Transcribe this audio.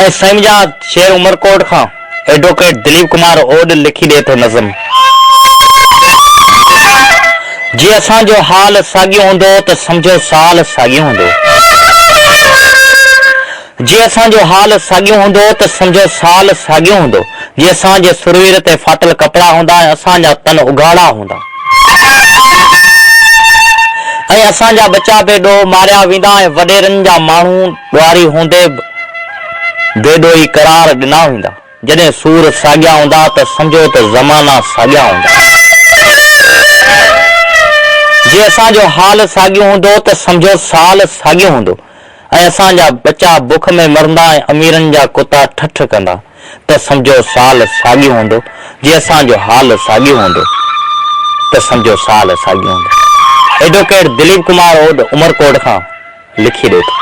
۽ سائين جا شعر عمرڪوٽ کان ايڊووڪيٽ دليپ ڪمار اوڏ لکي ڏئي ٿو نظم. جي اسان جو حال ساڳيو هوندو ته سمجهو سال ساڳيو هوندو. جي اسان جو حال ساڳيو هوندو ته سمجهو سال ساڳيو هوندو. جي اسان جي سرير تي ڦاٽل ڪپڙا هوندا ۽ اسان جا تن اگهاڙا هوندا. ۽ اسان جا ٻچا بي ڏوهه ماريا ويندا ۽ وڏيرن جا ماڻهو ڏوهاري هوندي به بي ڏوهي قرار ڏنا ويندا. جڏهن سور ساڳيا هوندا ته سمجهو ته زمانا ساڳيا هوندا. جي اسان جو حال ساڳيو هوندو ته سمجهو سال ساڳيو هوندو ۽ اسان جا ٻچا بک ۾ مرندا ۽ اميرن جا ڪتا ٺٺ ڪندا. ته سمجهو سال ساڳيو هوندو، جي اسان جو حال ساڳيو هوندو ته سمجهو سال ساڳيو هوندو. ايڊووڪيٽ دليپ ڪمار اوڏ عمرڪوٽ کان لکي ڏي ٿو.